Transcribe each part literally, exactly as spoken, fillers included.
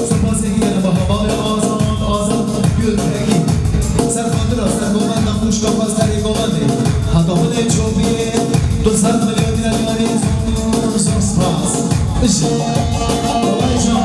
Spasê gelek be hevalê Azad, Azad Gültekin. Ser xatira, ser govenda xwişka xwe, serê govendê. Heta binê çopiyê, du sed milyon dinar yarî, zor, zor spas. Bijî. Kolay can.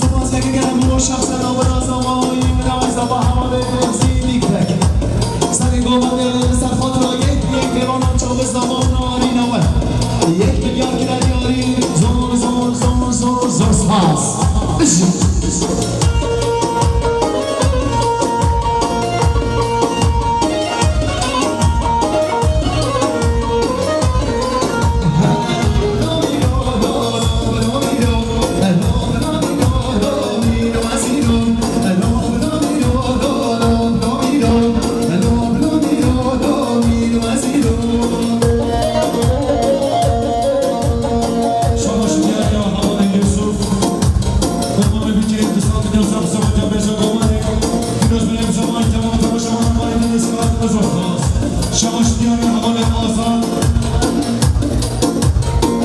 Spas dike gerek bo şexse navbera zamanî, min ew zaba hema bê zî dîk dek. Serê govendê li ser xwe diragê, yek mêvanan çavi zaman narîne we. Yek milyar kire diyarî, zor, zor, zor, zor, zor spas. Bijî. Şabaş diyar ya Havan Yusuf. Kurbanı bir kere kısaltı diyorsa bu zaman can beşe kurbanı. Biraz benim zaman tamam tamam zaman bayını ısmarladı zor. Şabaş diyar ya Havan Azan.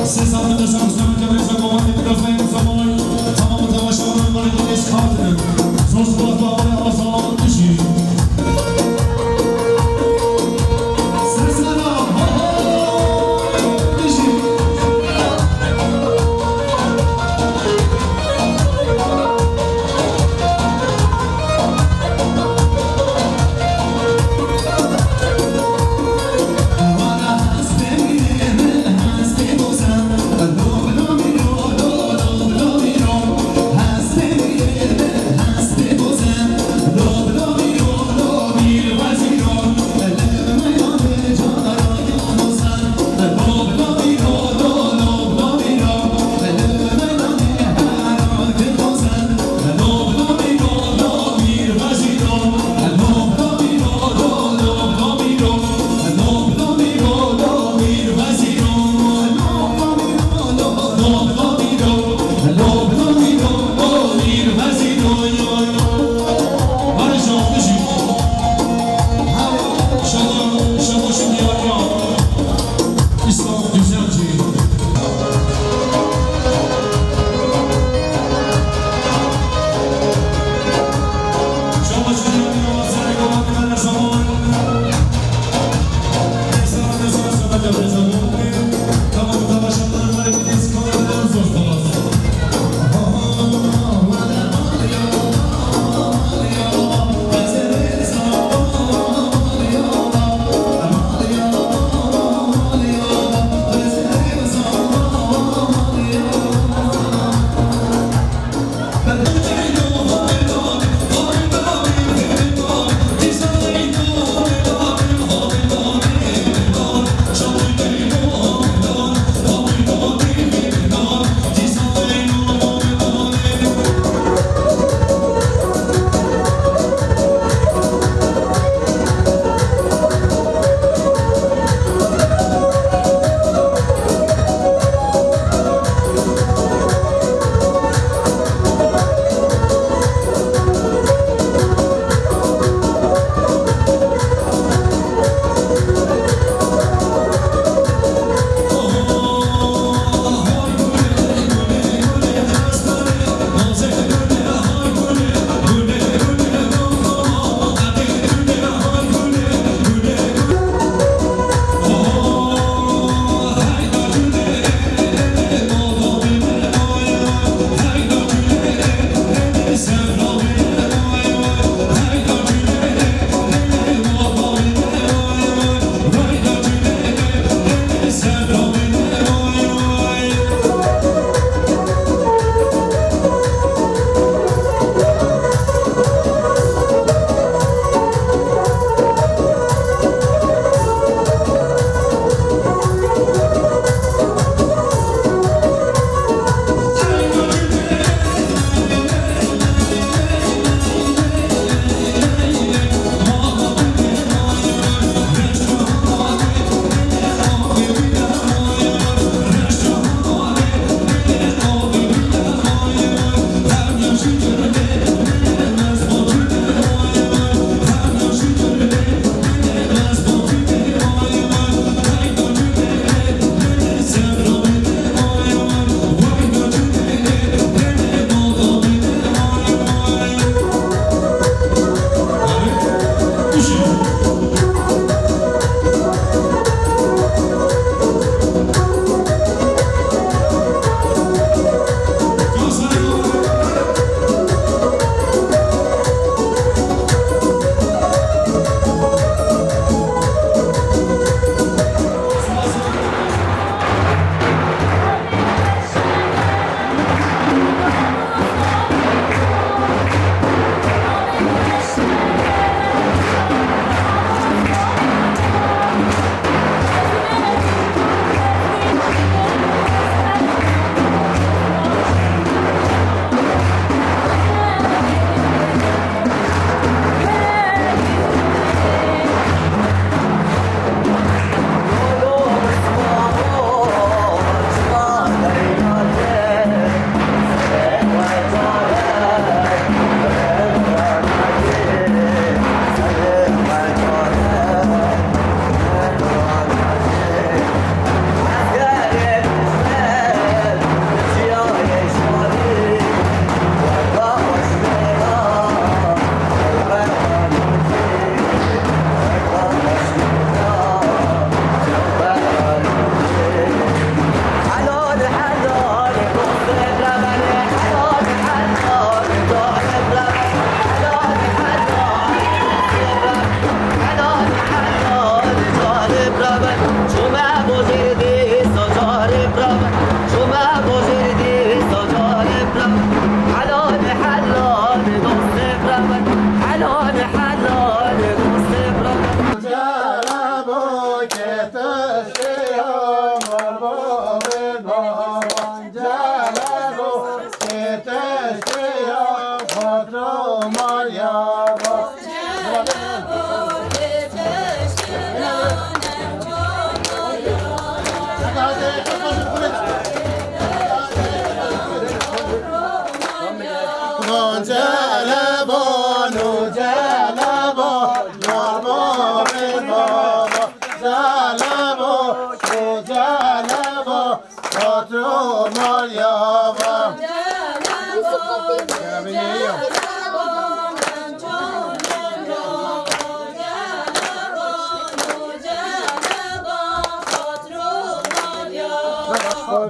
Siz adında şanslı bir kere zaman biraz benim zaman tamam tamam zaman bayını ısmarladı. Zor sıkıntı Havan Azan düşün.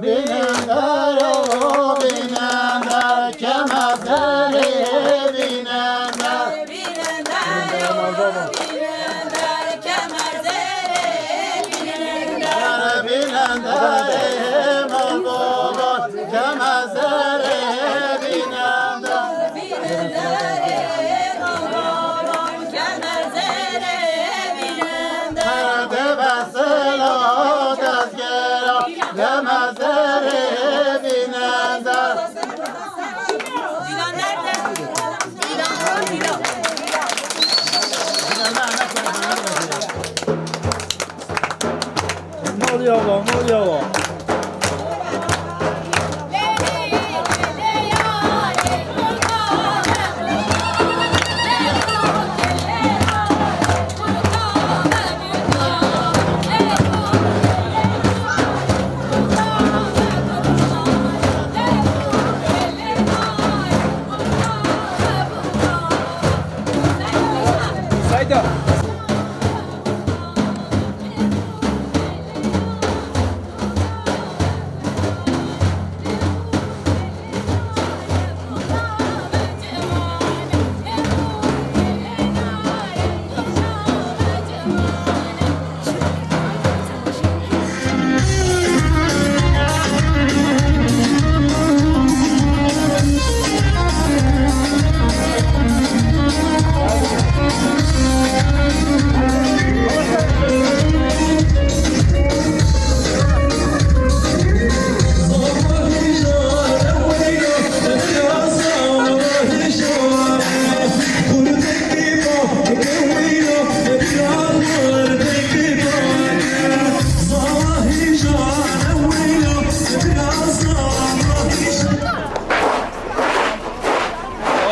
Bînendar o bînendar, kema zerê bînendar. Bînendar o bînendar, kema zerê bînendar. Bînendar ê Moldova, kema zerê bînendar. Bînendar ê Moldova, kema zerê bînendar. Her deve selo dezgera, kema zerê bînendar. Mal yawa, mal yawa.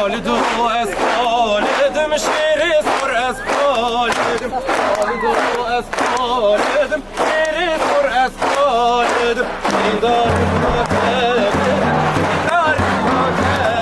Xalido ez xalidim, şêrê sor ez xalidim. Xalido ez xalidim, şêrê sor ez xalidim. Dîdarî ma tevî, dîdarî ma tevî.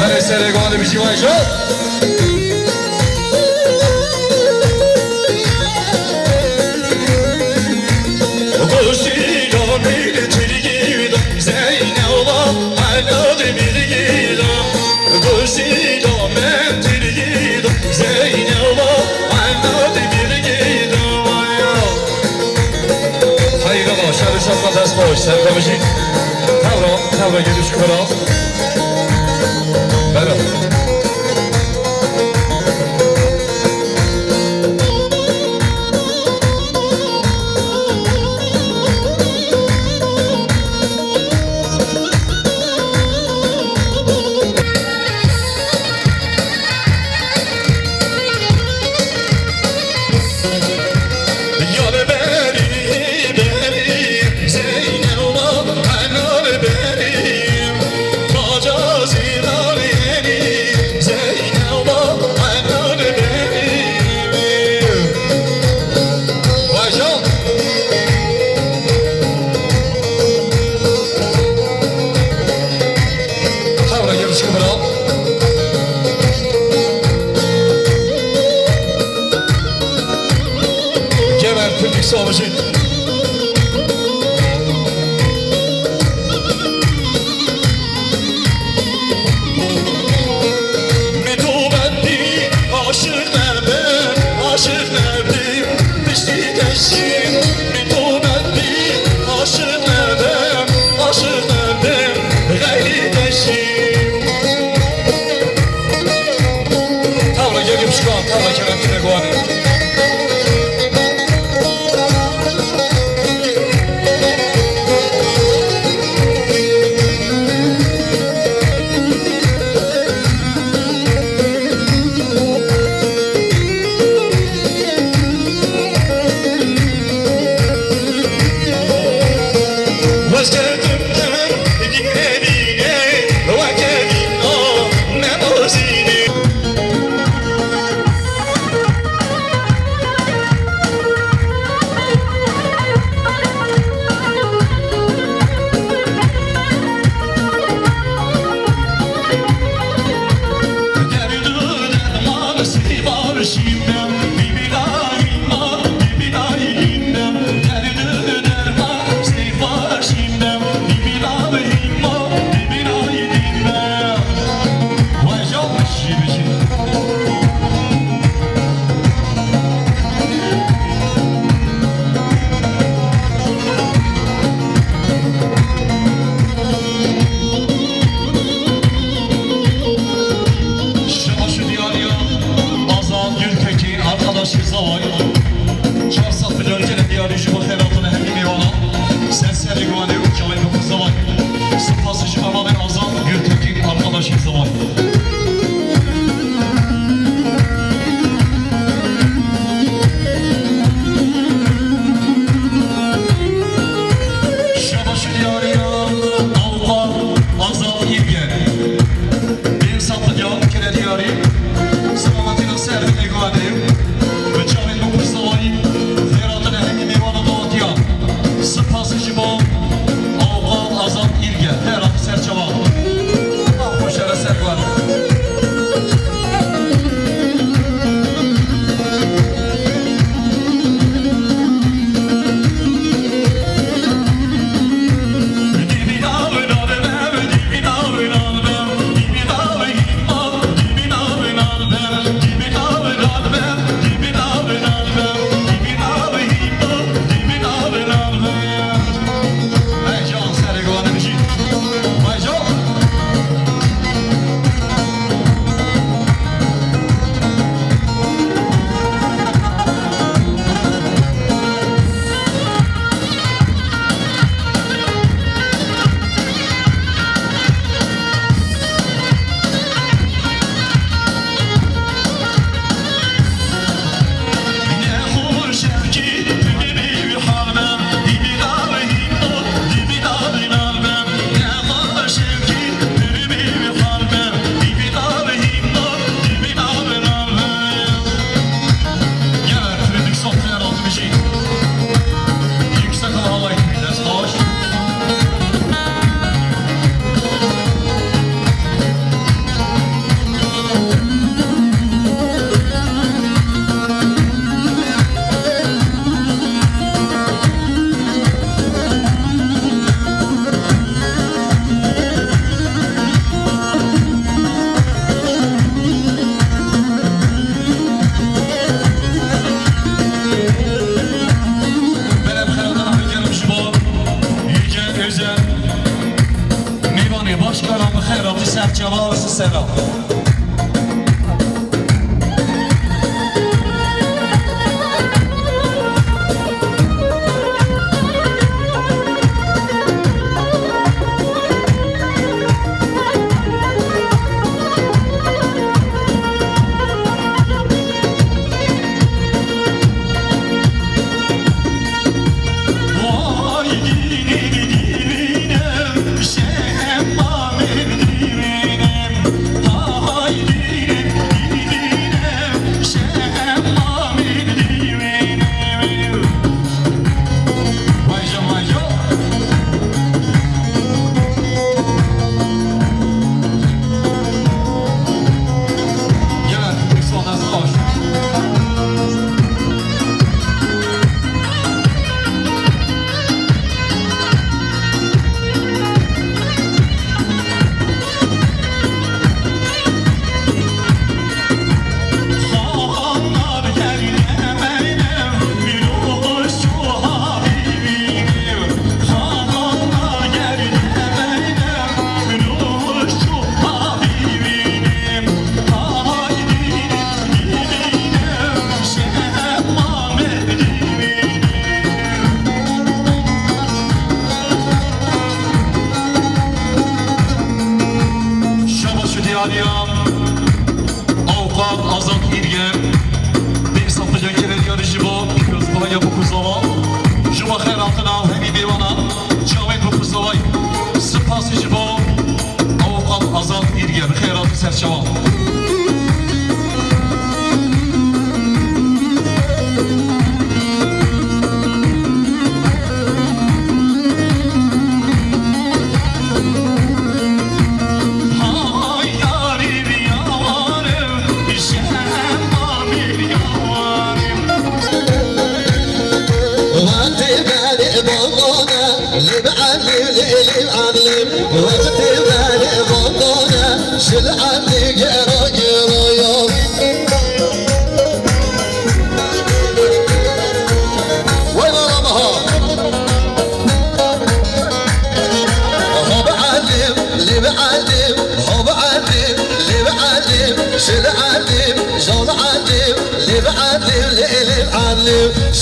Her eserê gavê bijî vay jî. Goştî domî tirgî do, Zeynep ola, helal tirgî do. Goştî domî tirgî do, Zeynep ola, helal tirgî do. Hayır ola, şer şafka dest boş, sen de müzik. Tevro, tevro geliş kıvıra. Belo. Yar berî, berî, Zeynep ola, henar berî. Baca zîrar êrî, Sağ olasın. Min to bendî, aşiq nebim, aşiq nebim, piştî te jî. Min to bendî, aşiq nebim, aşiq nebim, xeyrî te jî. Tavla gelip şuan, tavla kerem kine guanê. Şaş û diyariya Azad Gültekin.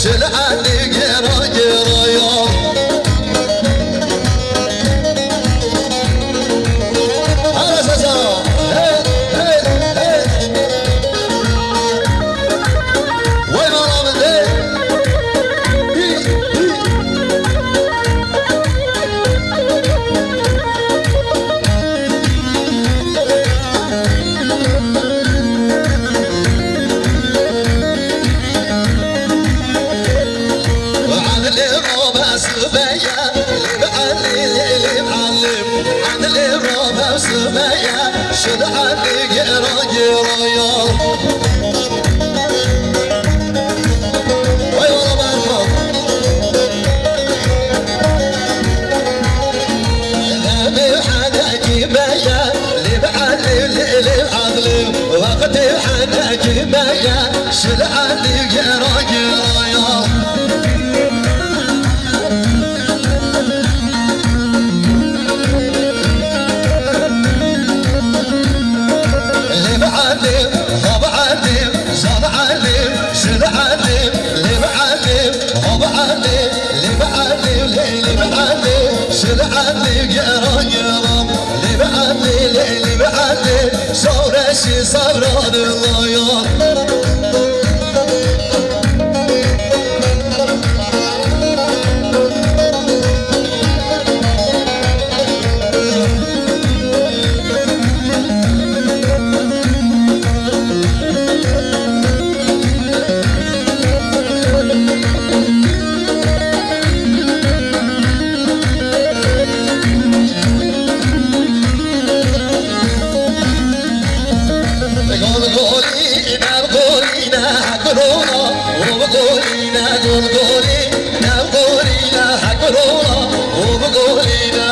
Şil Elî gêra gêra ya. Hele sesa. Hey, hey, hey. Vay bana min de. Hi, hi. Şil Elî gêra gêra ya. Vay ola berpa. Lê bi henekî me ye, lê bi Elî, lê, lê Elî. Wextê henekî me ye, Şil Elî gêra gêra ya. Lê bi Elî, ha bi Elî, Şil Elî, Şil Elî, lê bi Elî, ha bi Elî, lê bi Elî, lê, lê bi Elî, Şil Elî gêra gêra. Lê bi Elî, lê, lê bi Elî, şawreşî sewra dilaya. Gol golîne, golîne, gulona, o golîne, gol golîne, golîne, gulona, o golîne.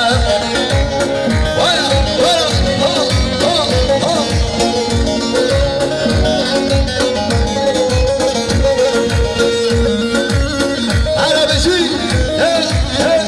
Wara, wara, ha, ha, ha. Hele bijî. Hey, hey.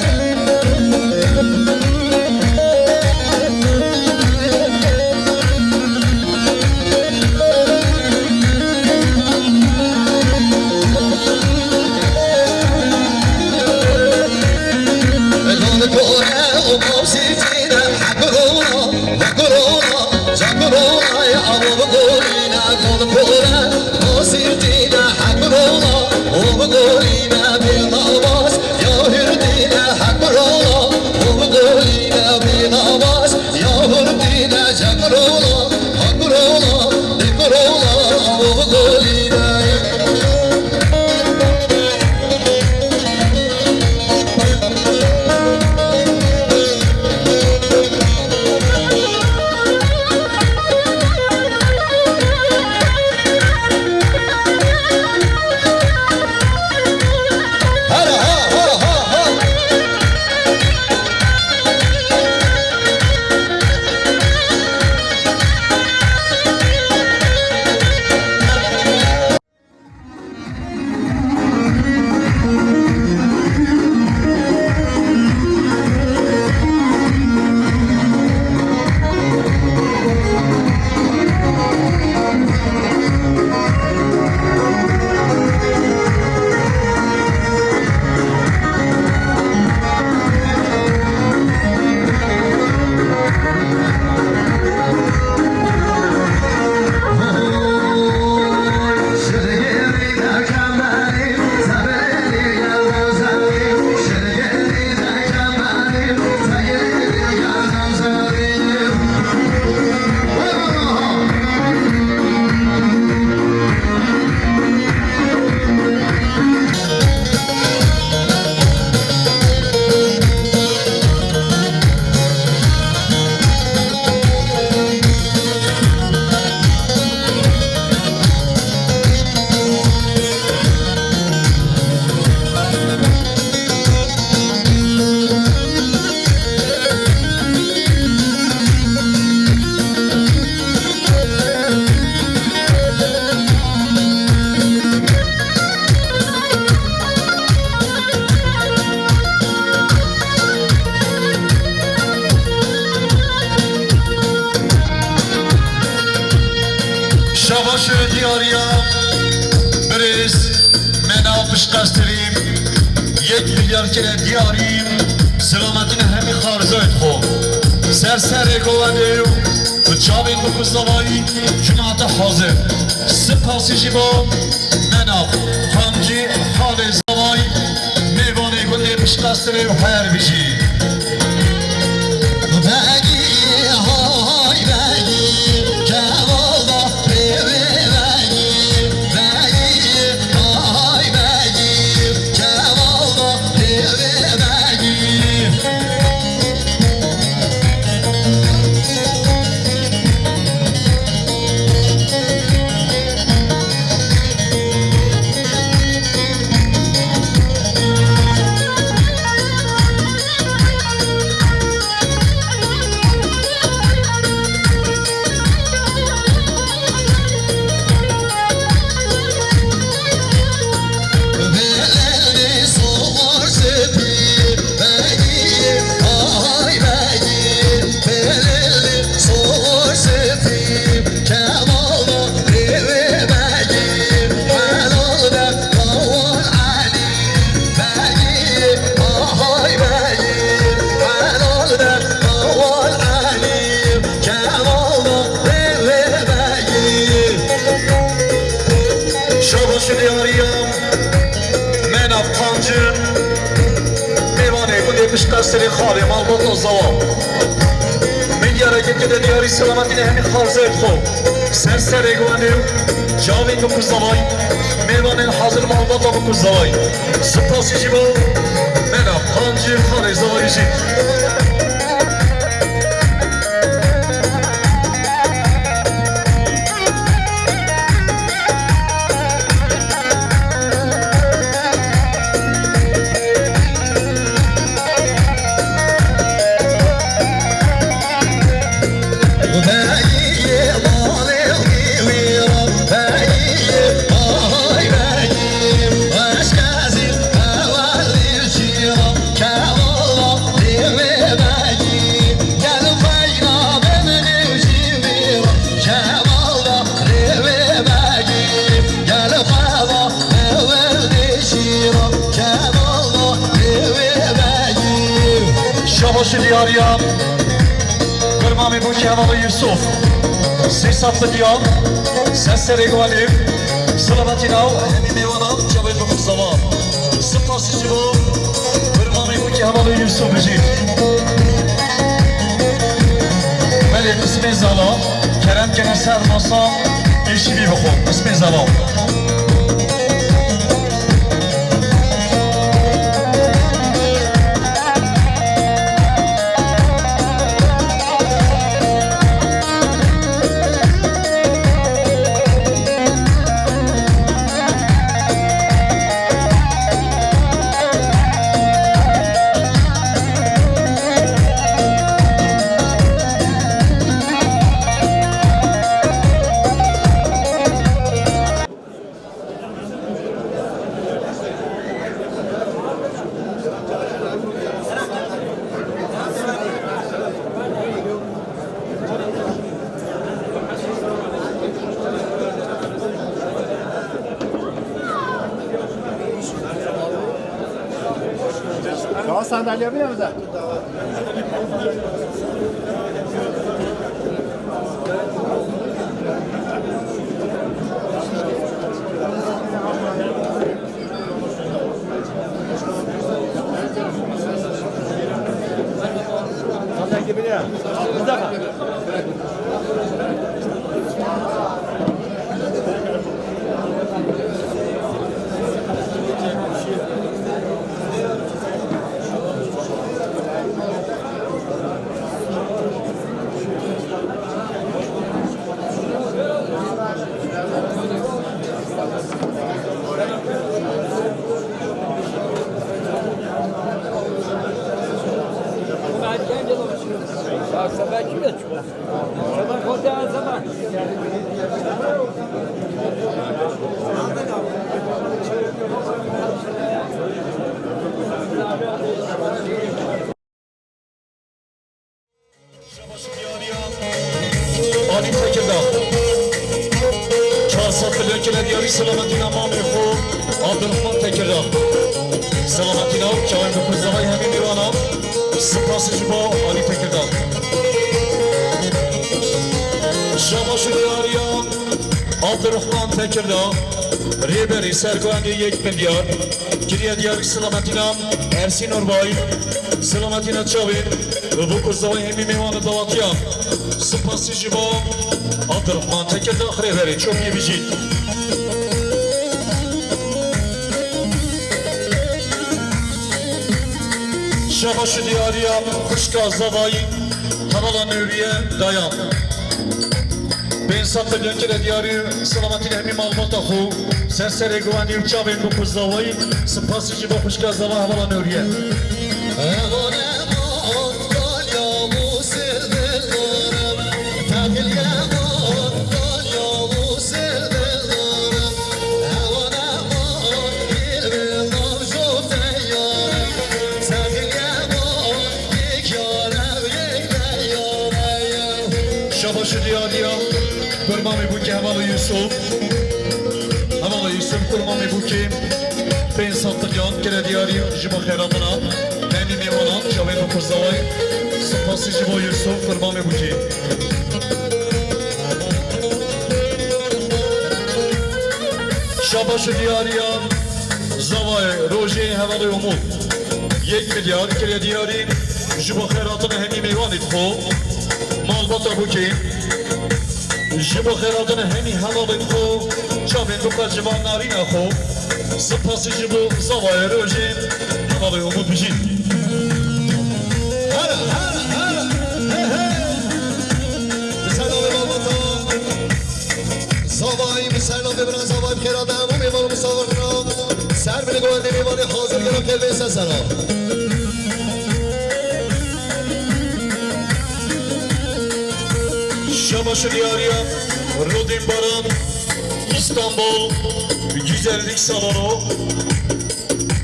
Şabaş diyariya birêz Mena Piştqastirî yek milyar kere diyarî, selametîna hemî xarzayê xwe. Ser serê govendê û çavên bi kuzavayî cemaate hazir. Spasî jî bo Menav Xancî, xalê zavayî, mêvanê gundê Piştqastirê û her bijî. Begî, hay begî, kevala pê wê begî, begî, hay begî, kevala pê wê begî. Kevala pê wê begî, helal be Kawal Elî. Begî, ahay begî, helal be Kawal Elî. Kevala pê wê begî. Şabaş û diyariya Menav Xancî, mêvanê gundê Piştqastirê, xalê malbata zawa. Min diyareke kide diyarî selametînê hemî xarzayê xwe. Ser serê govendê û çavên bi kuzavayî, mêvanên hazir malbata bi kuzavayî. Spasî jî bo Menav Xancî, xalê zavayî jî. Şabaş û diyariya Kurmamê Bûkê Hevalê Yusuf. Sê sed milyar, ser serê guhelê, selametîna û hemî mêvana çavên bi kuzava. Spasî ji bo Kurmamê Bûkê Hevalê Yusuf bijî. Belê qismê zala, kerem kene ser masa, êşîvî bixwe. Qismê zala. Sandalye bile mi? Safilya kire diyarî selametîna mamê xwe Abdurrahman Tekirdağ. Selametîna çavên bi kuzdavayî hemî mêvanan. Spas ji bo alî Tekirdağ. Şabaş û diyariya Abdurrahman Tekirdağ, rêberî sergoyandê yek milyar, kiriye diyarî selametîna Ersîn Orbay, selametîna çavên bi kuzdavayî hemî mêvan û dawatiyan. Spasî ji bo Abdurrahman Tekirdağ rêberê, çok iyi bijî. Şabaş û diyariya xwişka zavayî hevala Newriye Dayan. Pênc sed milyon kire diyarî selametî hemî malbata xwe ser serê guwendî û çavên bi ku zavayî. Spasî ji bo xwişka zava hevala Newriye. Şabaş û diyariya kurmamê bûkê hevala Yusuf. Hevala Yusuf kurmamê bûkê pênc sed milyon kire diyarî ji bo xêratina hemî mêvanan çavên bi ku zavayî. Spasî ji bo Yusuf kurmamê bûkê. Şabaş û diyariya zavayê rojê hevalê Umut. Yek milyar kire diyarî ji bo xêratina hemî mêvanê xwe. Malbata bûkê. Ji bo xêratina hemî hevalên xwe, çavên bi ku civan narîna xwe. Spasî ji bo zavayê rojê hevalê Umut bijî. Here, here, here, he, he. Bi ser navê malbata zavayî, bi ser navê bira zavayî, bi xêra de hemû mêvan û misafirxira. Ser binê guwendê mêvanê hazir gelo qelbê ser sera. Şabaş û diyariya Rodin Baran, İstanbul Güzellik Salonu.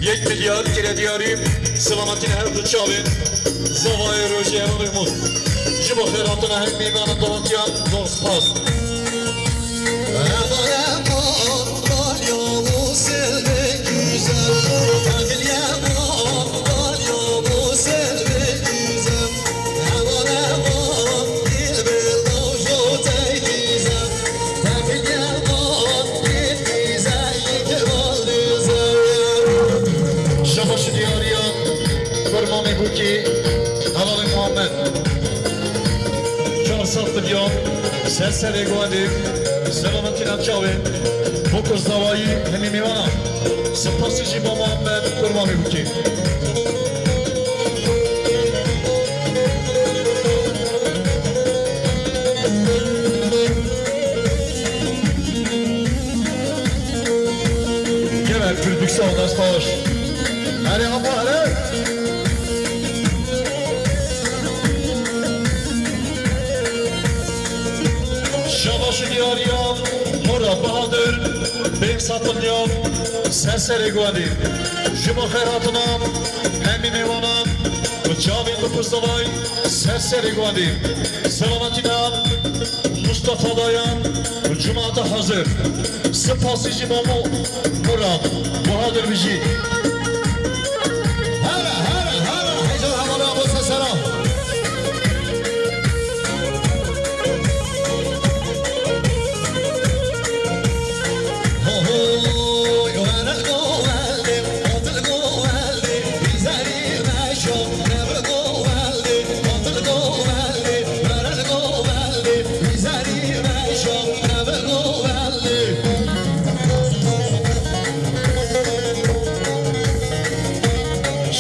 Yek milyar kire diyarî selametîn her du çavên zavayê rojê hevalê Umut. Ji bo xêratina her mêvanan dawetiyan zor spas. Şabaş û diyariya kurmamê bûkê hevalê Muhammed. Çar sed milyon ser serê guwendê selametîna çavê bûk û zavayî hemî mêvanan. Spasî ji bo Muhammed kurmamê bûkê. Geber Kürdük sağdaş savaş. Hadi ama hadi. Şabaş û diyariya Murat Bahadır, pênc sed milyon ser serê guwendê. Ji bo xêratina hemî mêvanan bi çavên bi ku zavayî ser serê guwendê. Selametîna Mustafa Dayan, cemaata hazir. Spasî ji bo Murat Bahadır bijî. Here, here, here, heyecan havalı Abu Sesera.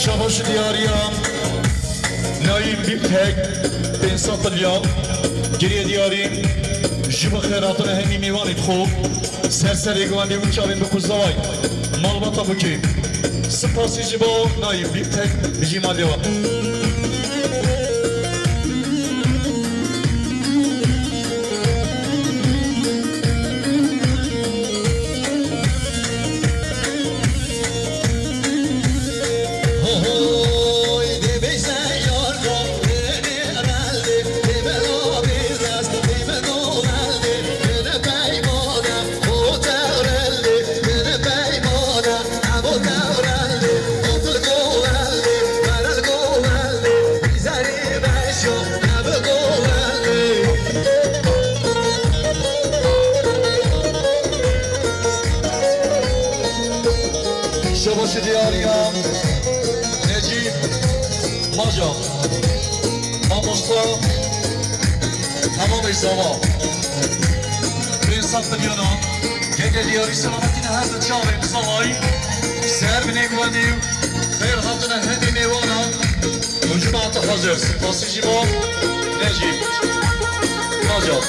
Şabaş diyariya Naim Bimtek, pênc sed milyon, geriye diyarî ji bo xêratina hemî mêvanê xwe. Ser serê guwendê û çavên bi ku zavayî malbata bûkê. Spasî ji bo Naim Bimtek, bijî malê we. Şabaşê diyariya Necîb Macar, mamosta Hemamê Zava. Pênc sed milyona. Gege diyarî selametîna her du çavên zavayî. Ser binê guhedî û xêr hatine hemî mêwana. Hücum hatı hazır. Spasî ji bo Necîb Macar.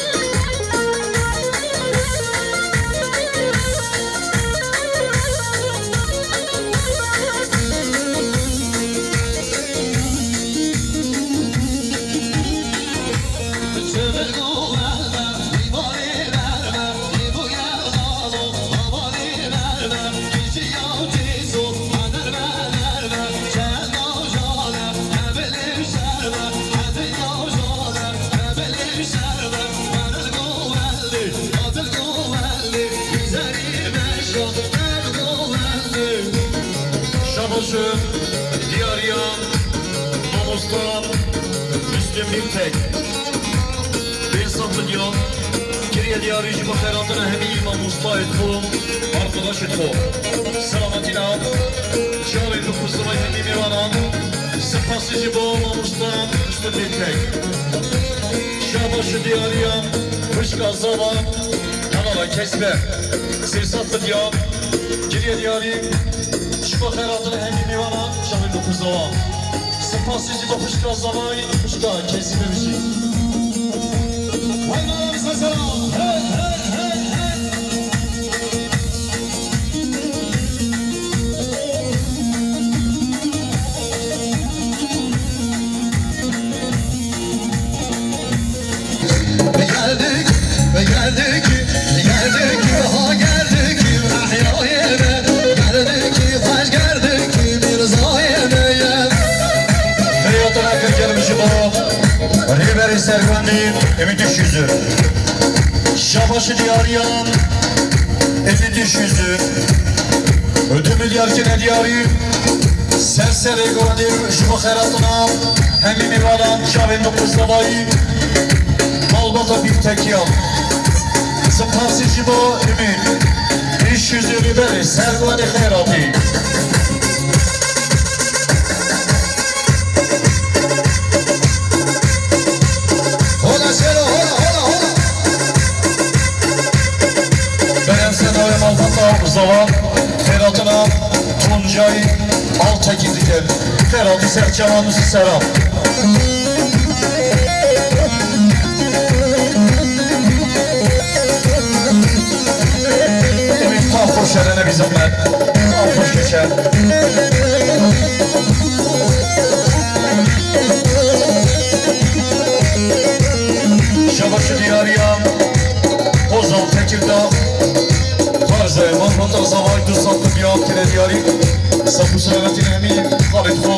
Şabaşo diyariya mamosta Müslüm Gültek. Pênc sed milyon. Kiriye diyarî ji bo xeyratina hemî mamostayê xwe, arkadaşê xwe. Selametîna çavên bi xwe zivay hemî mêvanan. Spasî ji bo mamosta Müslüm Gültek. Şabaşo diyariya xwişka zava, hevala Kesbe. Sê sed milyon. Kiriye diyarî ji bo xeyratina hemî mêvanan, çavên bi xwe zava. Spasî ji bo xwişka zavayî, xwişka Kesî bibijî. Hey, mala bize selam. Hey, hey, hey, hey. Geldik, geldik, geldik, ha geldik, Mehyayê me. Geldik, xweş geldik, Mîrzayê me ye. Xeyratana pêkerim ji bo Rêberê Sergwendî Ümit Üşüzü. Şabaşi diyariyan Ümit Üşüzü. Du milyar kine diyarî. Ser serê guhedê ji bo xeratina hemî mêvanan çavên min quzlavayî malbata bî tekiya. Spasî ji bo Ümît. Îş yüzü rêberê ser guhedê xeyratî. Hola Şero, hola, hola, hola. Berem senawê malbata Zava, xêratina Tuncay Altekî dike. Xêratî ser çavan û sera. Emîn, tam xweş e, ne bî zehmet. Tam xweş geçe. Şabaş û diyariya Ozan Tekirdağ. Tarzê Mahmut Zavay du sed milyon kire diyarî. Sağ û selametî hemî xalê xwe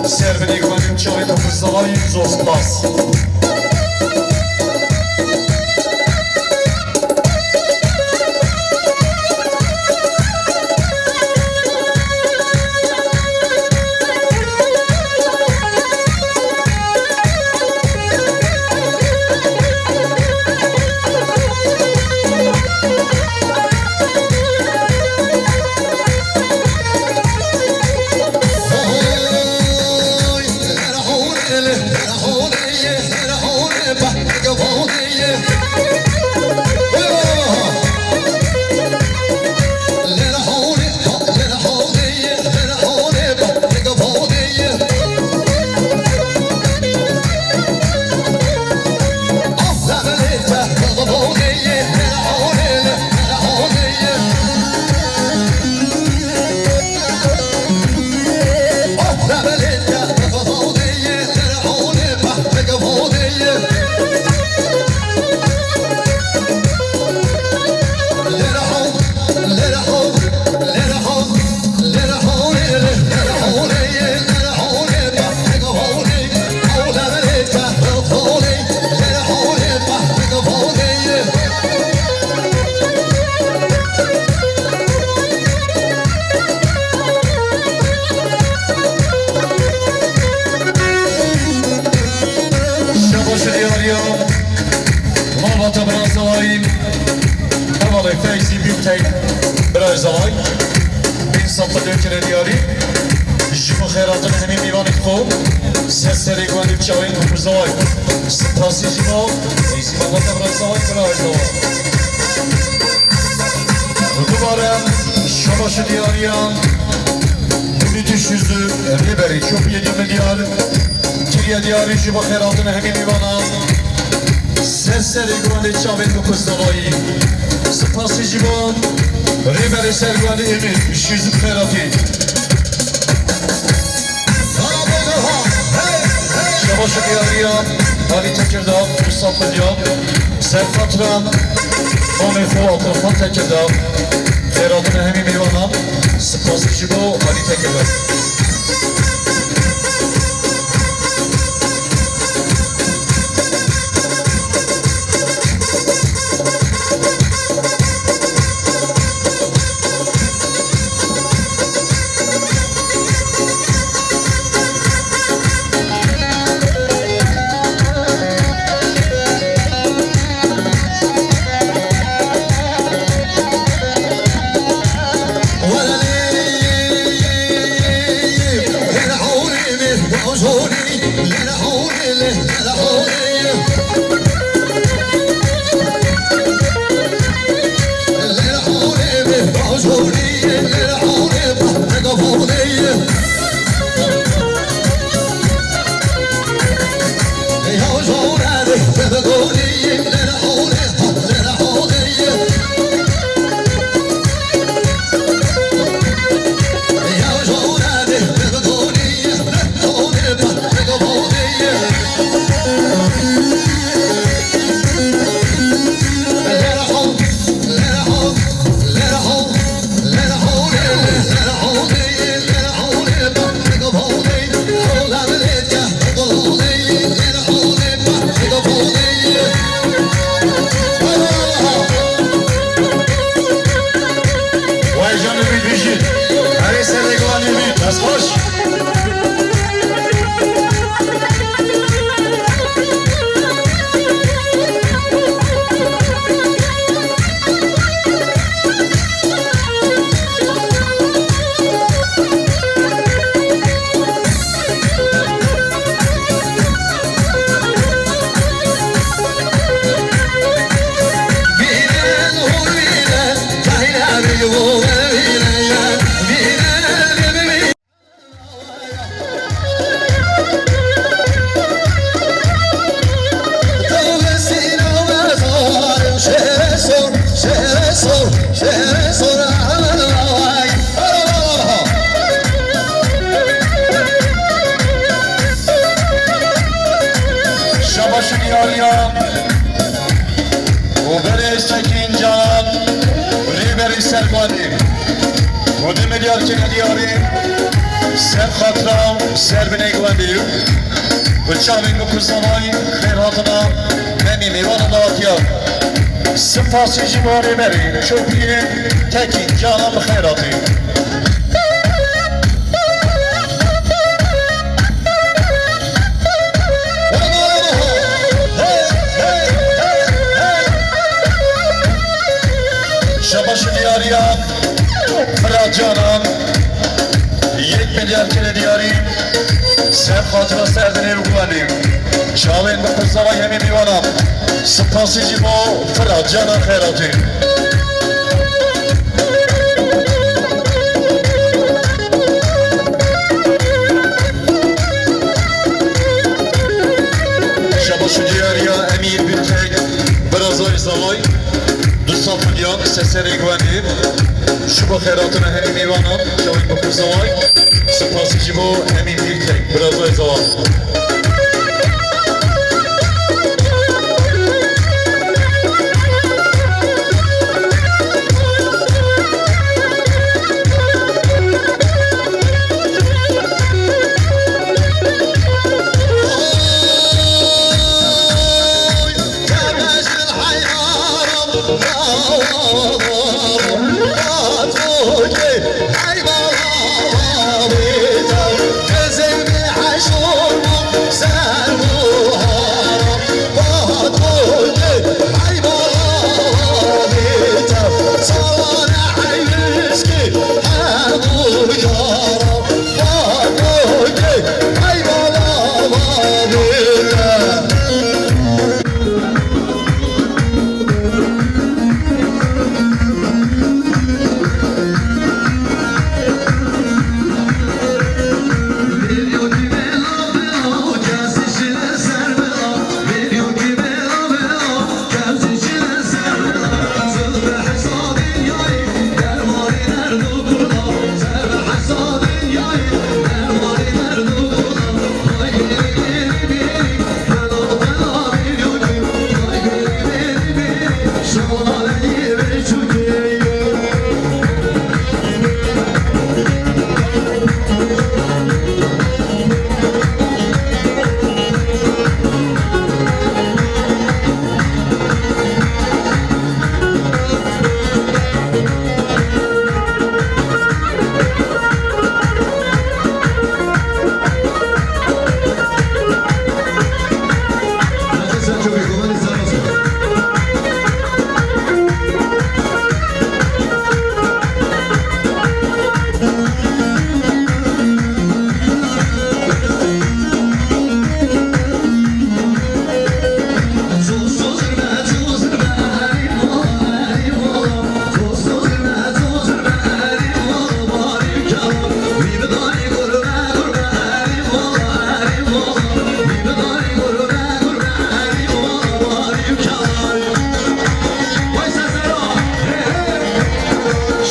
ser binê guhedê û çavê xwe Zavay, zor spas. Şabaş û diyariya malbata bira Zavayî, hevalê Feyzî Bîmtek bira Zavay. Pênc Sapa döküne diyarî. Ji bo xeyratina hemî mêvanê xwe. Ser serê gundê çavên ku Zaway. Spasî ji bo. Êzî baba te bira Zaway bira Zaway. Dubare şabaş diyariya. Müthiş yüzü Rêberê Çopiyê Diyar. Kiriye diyarî ji bo xeyratina hemî mêvanan. Ser serê gundê çavên ku Zawayî. Spasî ji bo Rêberê Sergwendê Emîr, ji Yûsif Xeyratî. Şabaş diyariya, Alî Tekirdağ, Musab Milyan, Serfatra, Mamê xwe Abdurrahman Tekirdağ, xeyratina hemî mêvanan, spasî ji bo Alî Tekirdağ. Vay canım, bir düşün. Her sene güvenli bir. Nasıl hoş? Şabaşın yarıya. û berê Sekîn Canan, rêberê Sergwendê. Û di milyar kene diyarî, ser xatira, ser binê Gwendê. Bi çavên bi ku Zavay xêr hatina, hemî mêvana dawetiya. Spasî ji bo rêberê, Çopiyê, Tekîn Canan bi xêr hatî. Şabaş diyariya Fırat Canan. Yek milyar kere diyari. Ser xatira serdinê bi guhanê. Çavên bi ku Zavay hemî mêvanan. Spasî ji bo Fırat Canan xêr hatî. Şabaş û diyariya Emîr Birtek, Birazay Zavay, du sed milyon, ser serê Gwendê, ji bo xêratina hemî mêvanan, çavên bi ku Zavay, spasî ji bo Emîr Birtek, Birazay Zaway.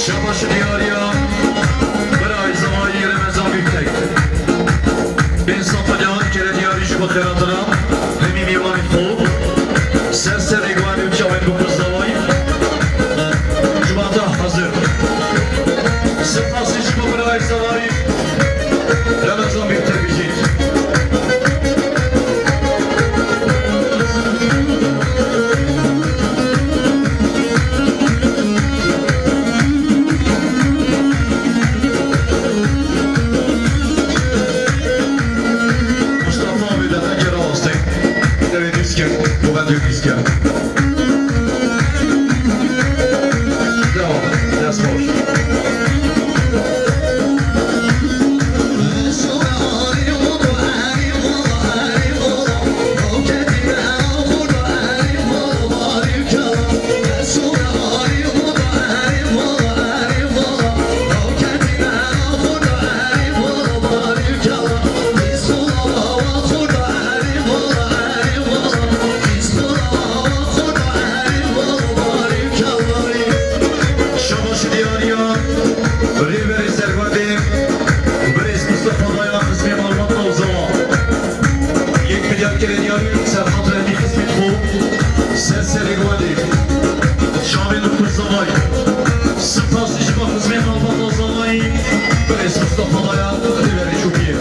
Şabaş diyariya birayê Zewayî Remezan Gültek. Pênc sed milyon kere diyarî ji bo xêratina hemî mêvanê xwe. Ser serê guhanê û çavên bikû Zewayî. Civata hazir. Spasî ji bo birayê Zewayî Remezan Gültek bijî. Mustafa abi de tencere astı. Devê dîskir, bu ben dök dîskir. Devam, dest boş. Şabaş diyariya rêberê serwendê birêz Mustafa Dayan xizmê malbata û zewa. Yek milyar kere diyarî serhat ve bir xizmê xwe ser serê guhanê. Çavên xwe Zewayî. Spas ji bo xizmê malbata Zewayî. Birêz Mustafa Dayan, rêberê Şokiye.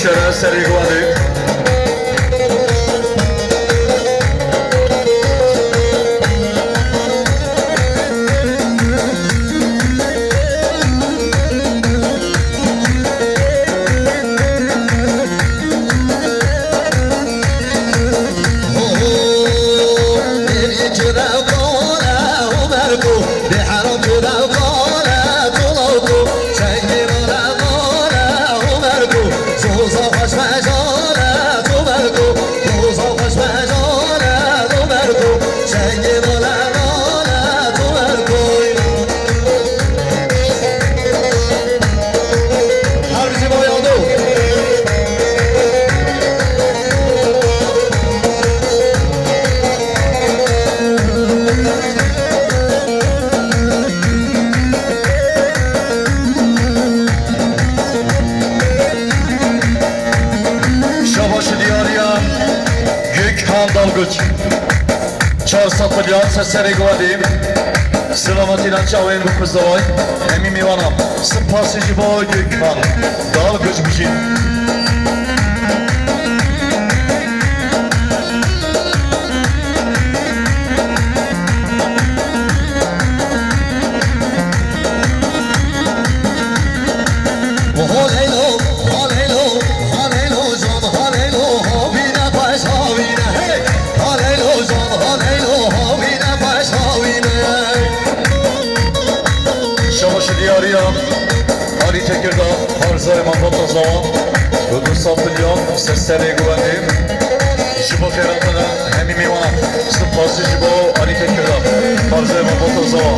Şere serê guhanê. Şabaş diyariya Gökhan Dalgıç. Çar sed milyon ser serê guhedê. Selametîna çavên bi xwe Zewayî. Hemî mêvanan. Spasî ji bo Gökhan Dalgıç bijîn. Şabaş diyariya Alî Tekirdağ, parzayê malbata Zewa, bi du sed milyon ser serê guhedê. Ji bo xêratina hemî mêvanan, spasî ji bo Alî Tekirdağ, parzayê malbata Zewa.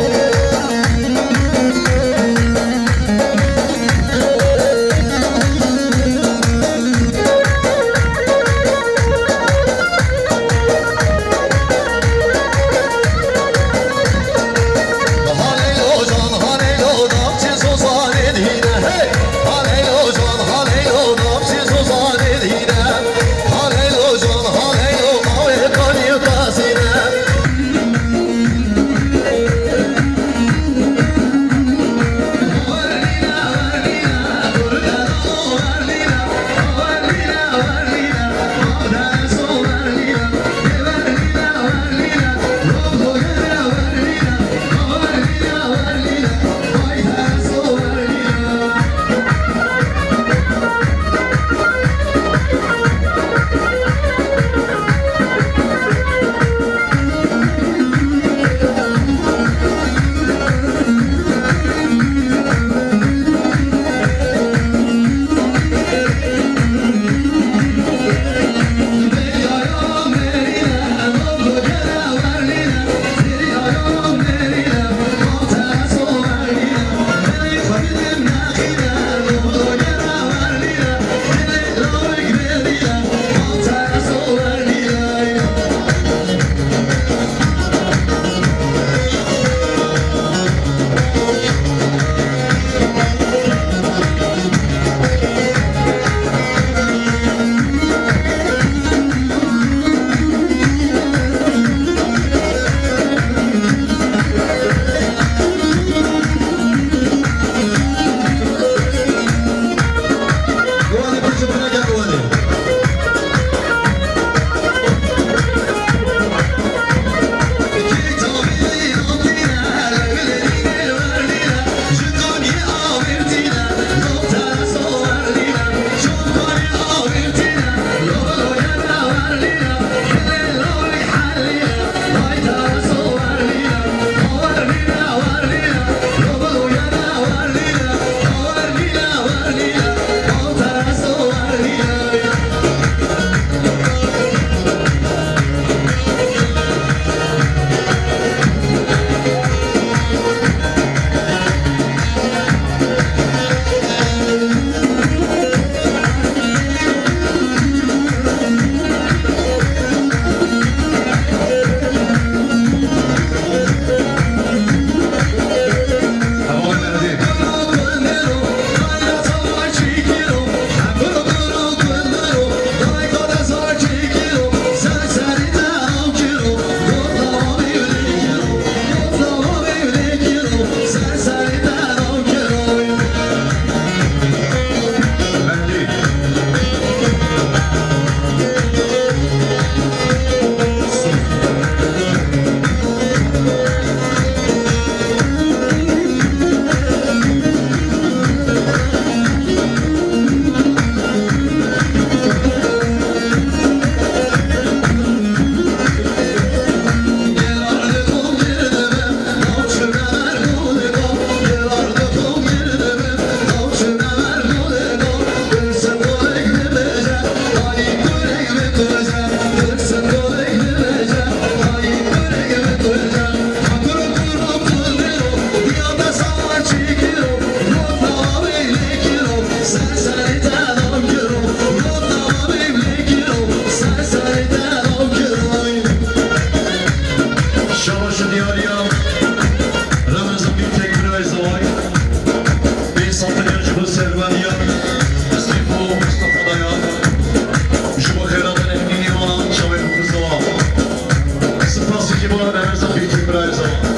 Baş diyariya Remezan Bîtek birayê Zaway. Bê safiriyar ji bo serweriya destê xwe Mustafa Dayar. Ji bo xêratan emnînê wan çavên xwe zawa. Spas ji bo Remezan Bîtek birayê Zaway.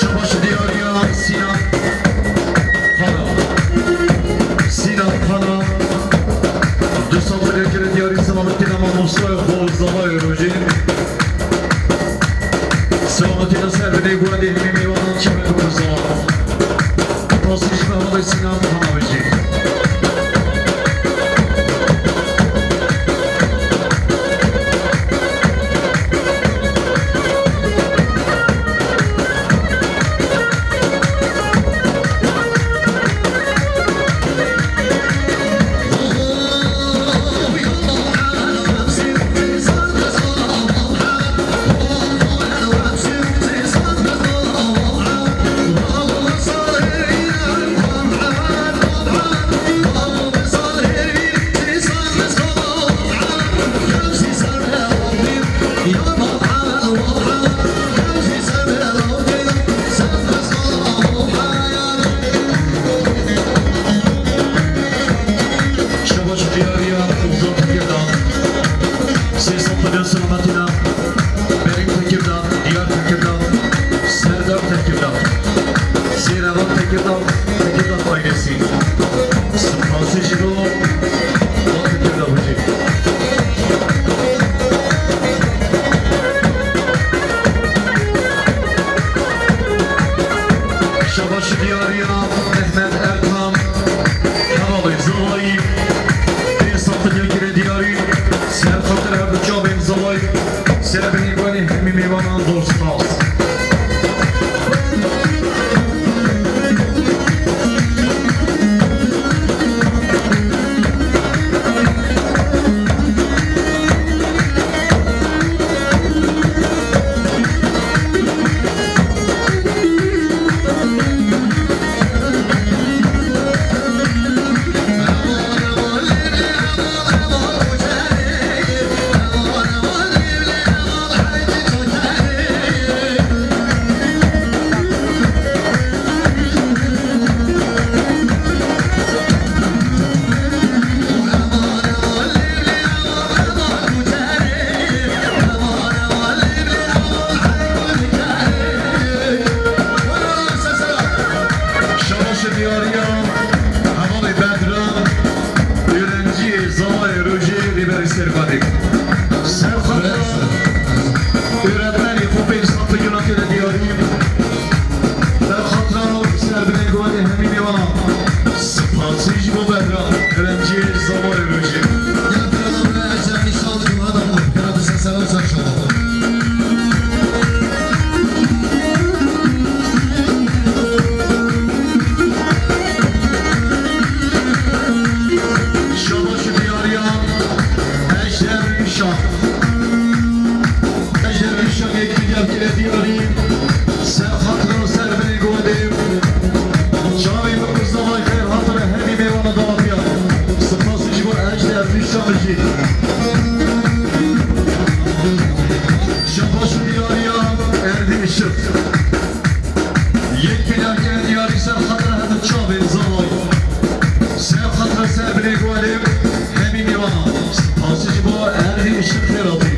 Şabaş diyariya Sinan Pana. Sinan Pana. Du sed lirê kire diyarî selametî nama Musa Xozavayê rojê. Selametî li ser binê guhê hemî mêvanan çi bin ku Xozava. Pasî ji me hale Sinan Pana bijî. Yek plakê diyarî ser xatira hemî çavên zavayî. Ser xatira ser binê guelê hemî mêvanan. Spasî ji bo erdî şixê ratî.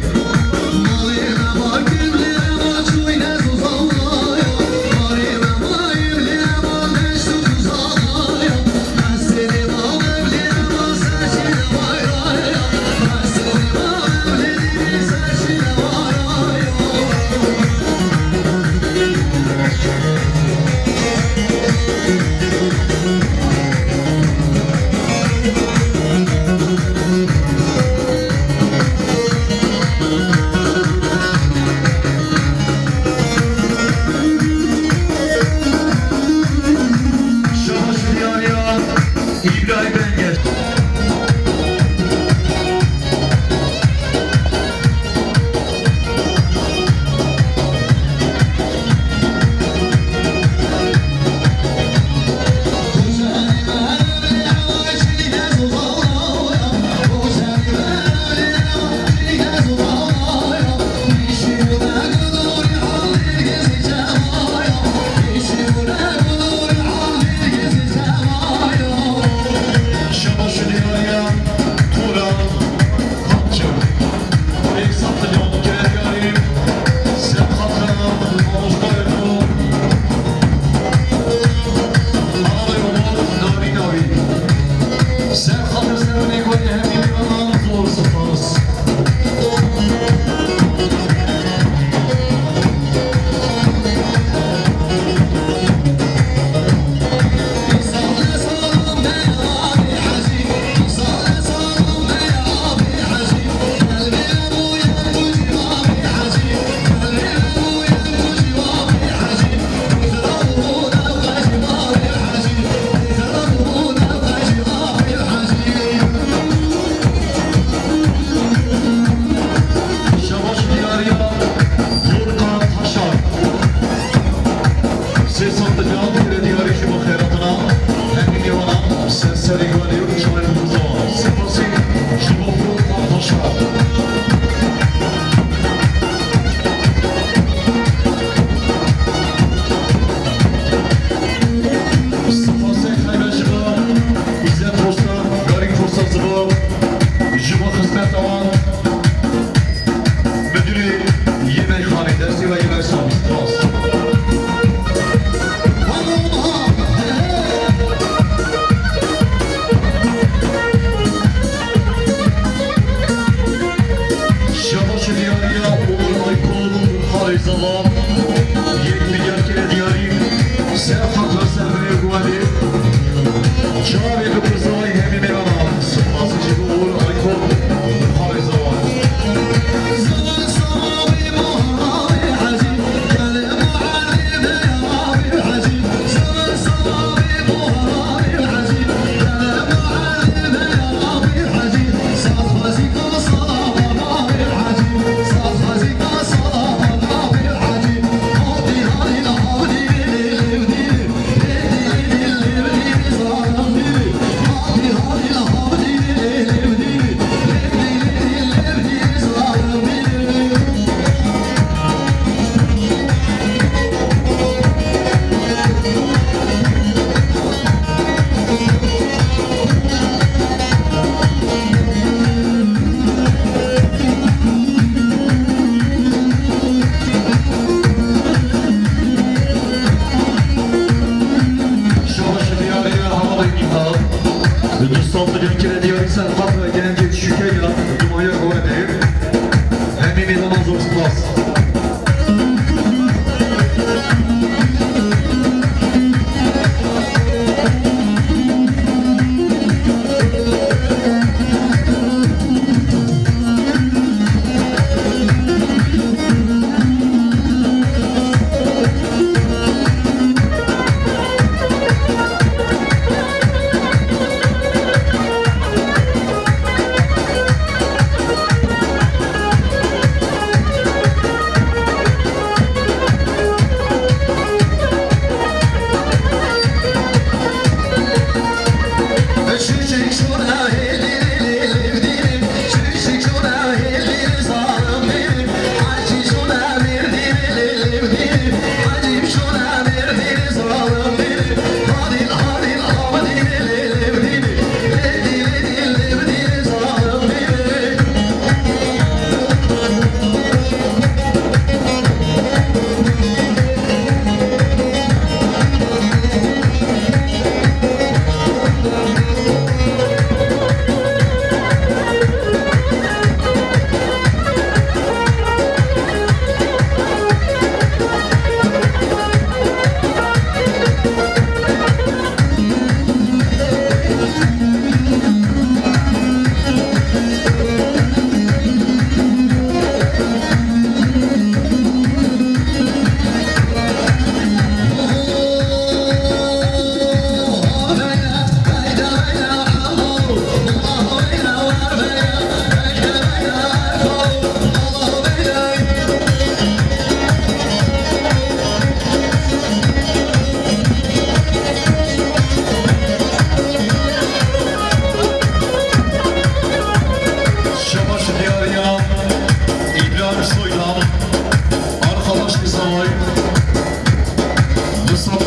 Şabaş diyariya. İbrahim Engel. Ser xatir ser binê guelê hemî mêvanan zor spas. Şabaş diyariya Furkan Taşar. Sê sed dinyal pêre diyarî ji bo xeyratina hemî mêvanan ser serê guelê û çavên xwe zawan. Spasî ji bo Furkan Taşar. Spasê xeyra ji bo Îzzet Posta, Garî Posta ji bo, ji bo xizmeta wan. Müdürê yê meyxanê, destê we yê meyxanê. Spas.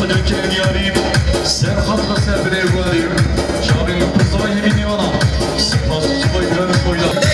Yekên yarî, ser xat ve ser binê warî. Çavên min pirsay hemî nêwana. Spas, spas, spas, spas.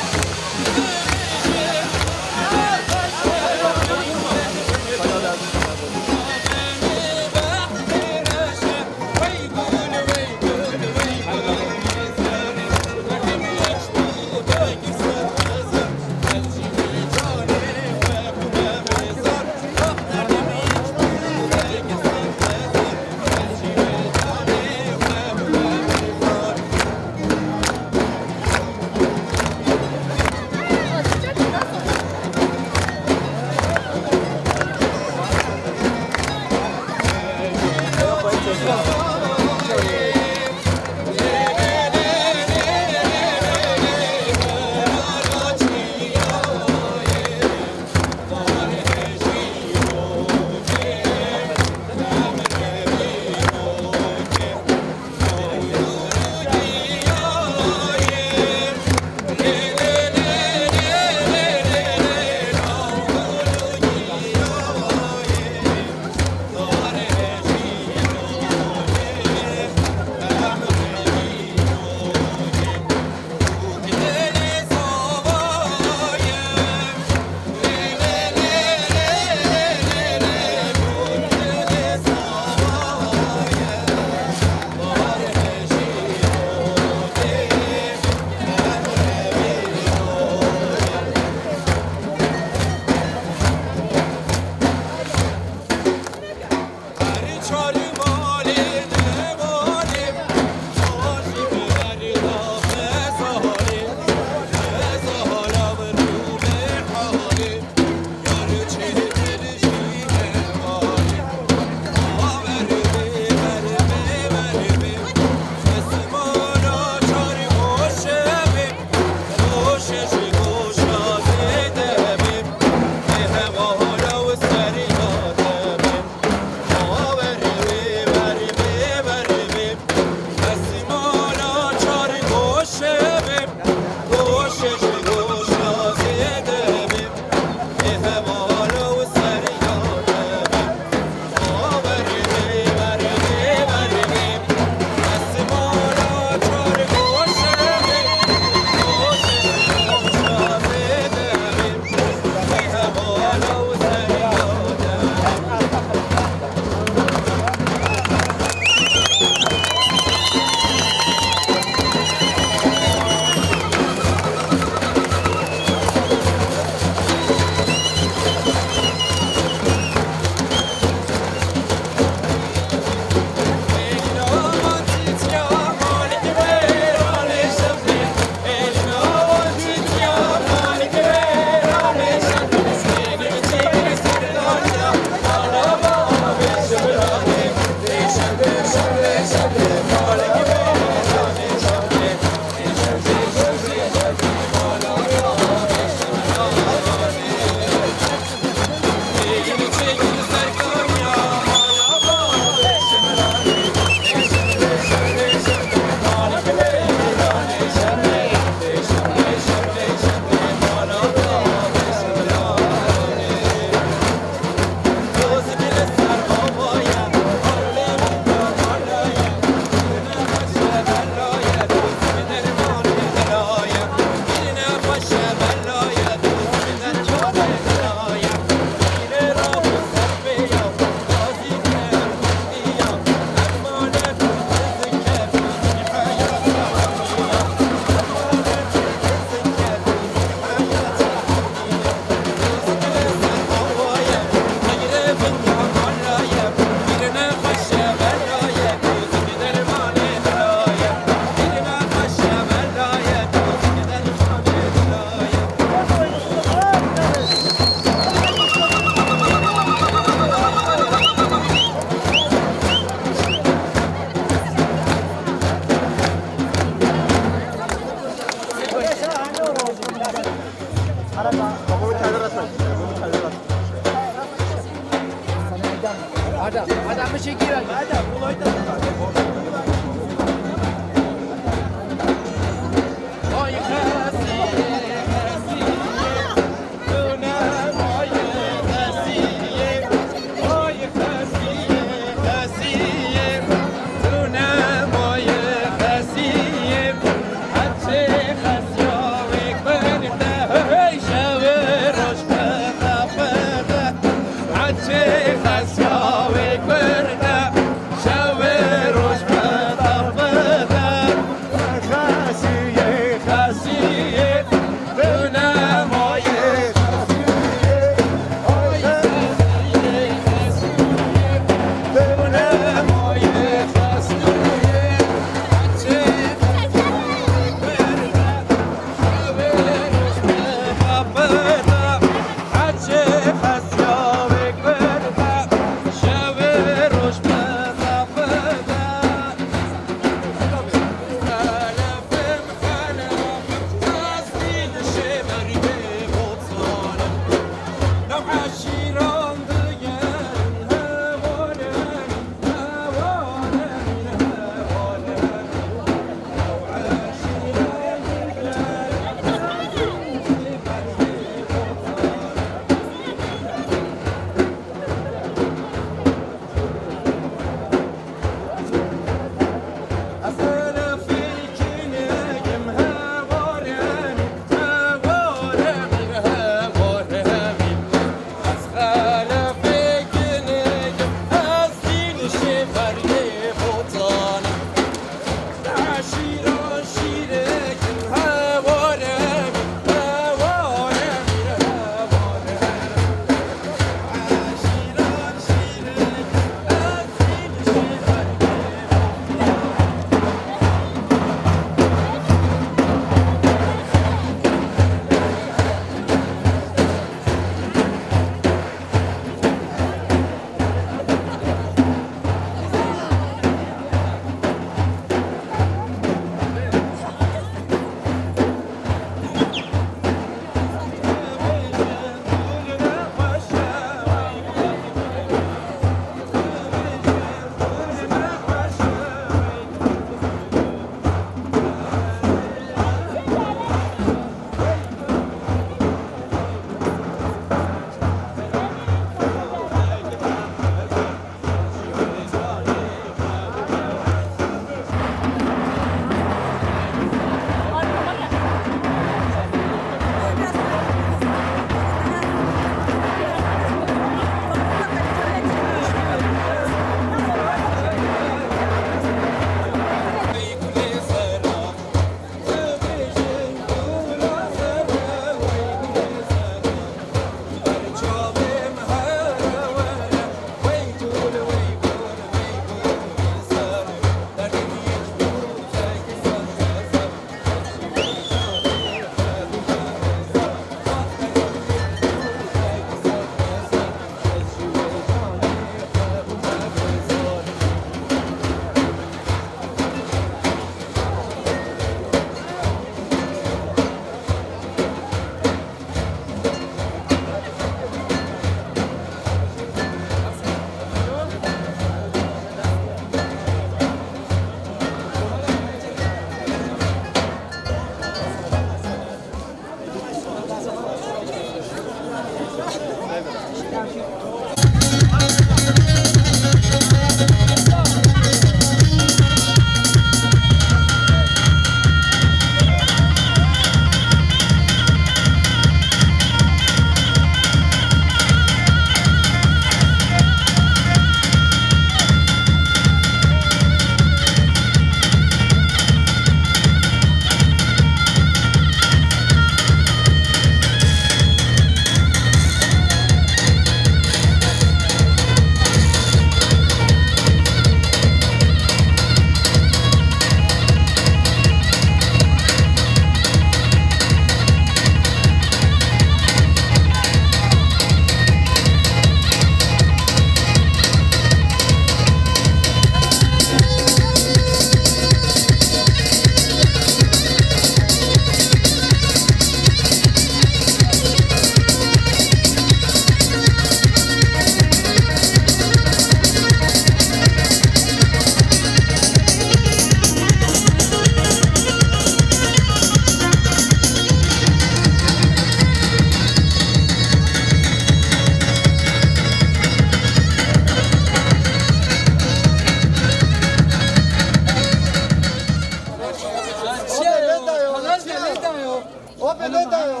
Lê dayo. O be lê dayo.